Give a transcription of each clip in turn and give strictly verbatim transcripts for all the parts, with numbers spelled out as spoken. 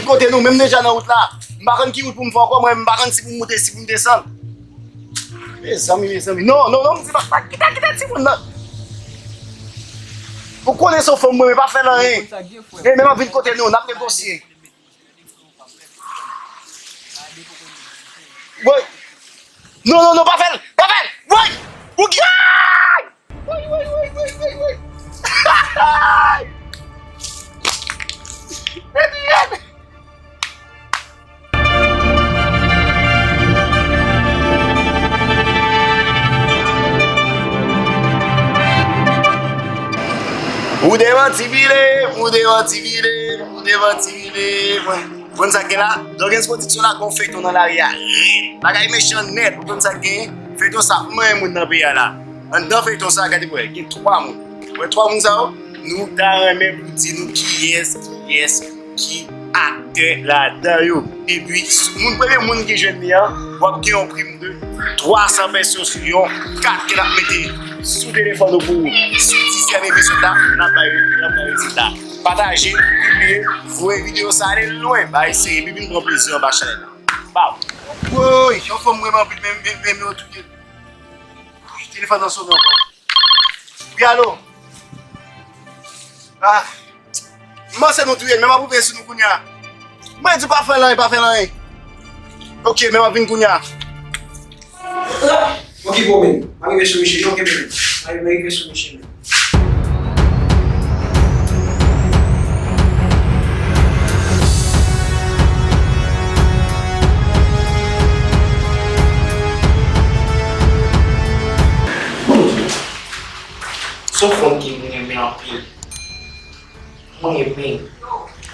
Kote nou, menm deja nan wout la. M pa konn ki wout pou m fè ankò, mwen, m pa konn si pou m moute, si pou m desann. Mezanmi, mezanmi. Non, non, non, m di pa, pa kite, kite timoun nan. Ou konnen se yon fanm mwen, men pa fè l anyen. E menm ap vin kote nou, n ap negosye. Woy. Non, non, non, pa fè l, pa fè l. Woy. Ou ki, ay! Woy, woy, woy, woy, woy, woy. Ay! Adrienne! Ou devan ti bile, ou devan ti bile, ou devan ti bile. Mwen, konn sa k gen la? Dorguens Production la gon feyton nan lari a. Red. Bagay mechan nèt. Ou konn sa k gen? Feyton sa ap manyen moun nan peyi a la. Anndan feyton sa, gade pou wè, gen twa moun. Wè twa moun sa yo, nou ta renmen pou di nou kiyès, kiyès ki aktè ladan yo. Epi, moun, premye moun ki jwenn li an, w ap gen yon prim de twa san pèso sou yon kat ke n ap mete sou telefòn ou pou ou. Sou dizyèm epizòd la, n ap bay, n ap bay rezilta. Pataje, pibliye, voye videyo sa ale lwen, bay seri, epi vin pran plezi anba chanèl la. Baw. Woy, yon fanm m renmen anpil, men, men, men, men yo touye l. Telefòn nan sonnen ankò. Wi, alo? Ah. M panse nou touye l, men m ap ouvri sou nou kounye a. Mwen di pa fè l anyen, pa fè l anyen. Ok, men m ap vin kounye a. Okipe w, men. M a rive sou misye, non, kenbe men. M a rive sou misye, men. Bon, se yon fanm ki m renmen anpil. Mwen menm.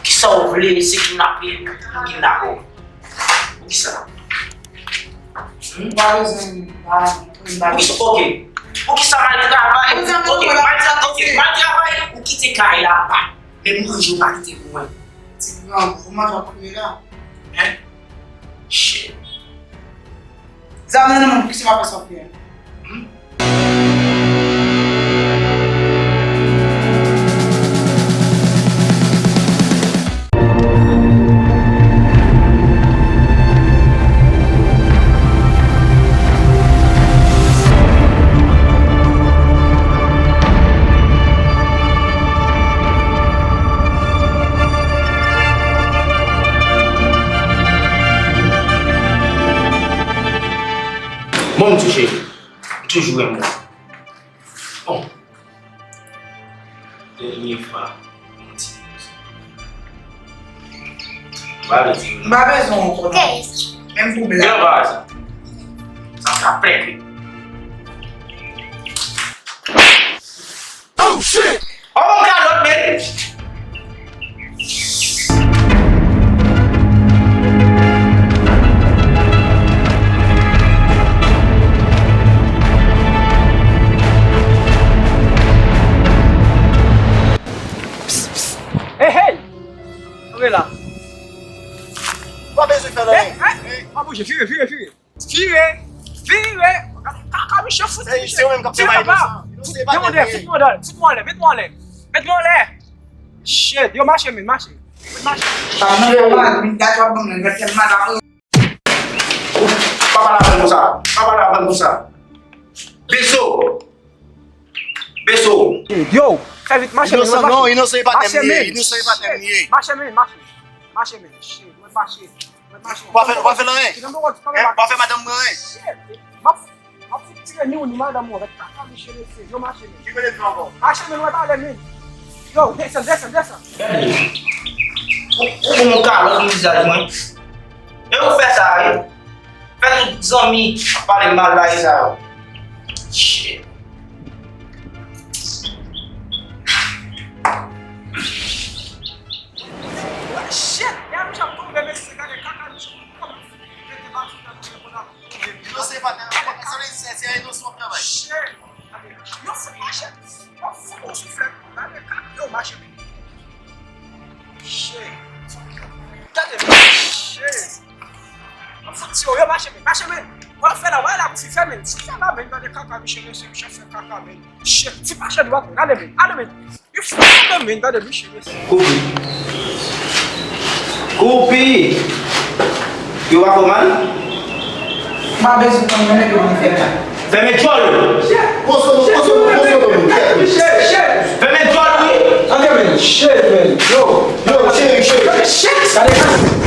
Poukisa w vle se kidnape, kidnape w? Poukisa? Hmm? M pa bezwen, m pa, m pa Poukisa, ok. Poukisa m al travay? Ok, m al tra-, ok, m al travay, ou kite kay la, pa. Menm manje ou pa kite pou mwen. Ti gran, ou manje ap kriye la. Hein? Shit. Zam nan nan men m, kisa m ap fè sa fè? Hmm? Bon, m touche. M toujou renmen w. Bon. Dènye fwa, m di. M pa vle di. M pa bezwen w ankò, non. Menm pou blag. Sa ka plenk. Oh shit! Oh, mon kalòt, men! Psst, psst. Hey, hey! Kanpe la. Ou pa bezwen fè l anyen. Hey, hey! Pa bouje, vire, vire, vire. Vire! Vire! Gade kaka misye fout. Se, se ou menm k ap fè bay nou sa. Fout mwen anlè, fout mwen anlè, met mwen anlè. Met mwen anlè. Shit, yo mache, men, mache. Mache. Sa nan yo mal, men gade w ap ban mwen, gade kèl madanm. Pa pale avè l konsa. Pa pale avè l konsa. Beso. Beso. Yo, fè vit, mache, men. Inosan non, Inosan e patnè m li ye. Inosan e patnè m li ye. Mache, men, mache. Mache, men. Shit, mwen mache. Ou pa fè, ou pa fè l anyen. Hein? Ou pa fè madanm mwen anyen. Shit. M ap, m ap fout tire ni ou ni madanm ou avèk kaka misye mesye. Yo mache, men. Ki kote l fè ankò? Mache, men, ou pa ale, men. Yo, desann, desann, desann. Gade. Ou, ou bon kalòt nan vizaj mwen. E ou fè sa, wi. Fè tout zanmi ap pale mal bagay sa yo. Shit. Shit, gade misye ap tonbe, mesye, gade kaka misye. Kòman mete bal sou tèt mwen konsa? Inosan e patnè, se, se, se Inosan w ap travay. Shit. Yo fout mache. Yo fout yon souflèt. Gade kaka yo mache, men. Shit. Gade, men. Shit. Yo fout tire, yo mache, men. Mache, men. Wè fè la, wè la, pou fi fè, men. Fi fè la, men. Gade kaka misye, mesye, misye fè kaka, men. Shit. Ti mache dwat, men. Gade, men. Gade, men. Yo fout tire, men. Gade misye, mesye. Kobe. Ou pi. Yo pa fè w mal? M pa bezwen konn, men nèg yo vin fè mal. Fèmen djòl ou! Konsono, konsono, konsono, men. Fèmen djòl ou, wi! Antre, men. Shit, man. Yo, yo, cheri, cheri. Gade.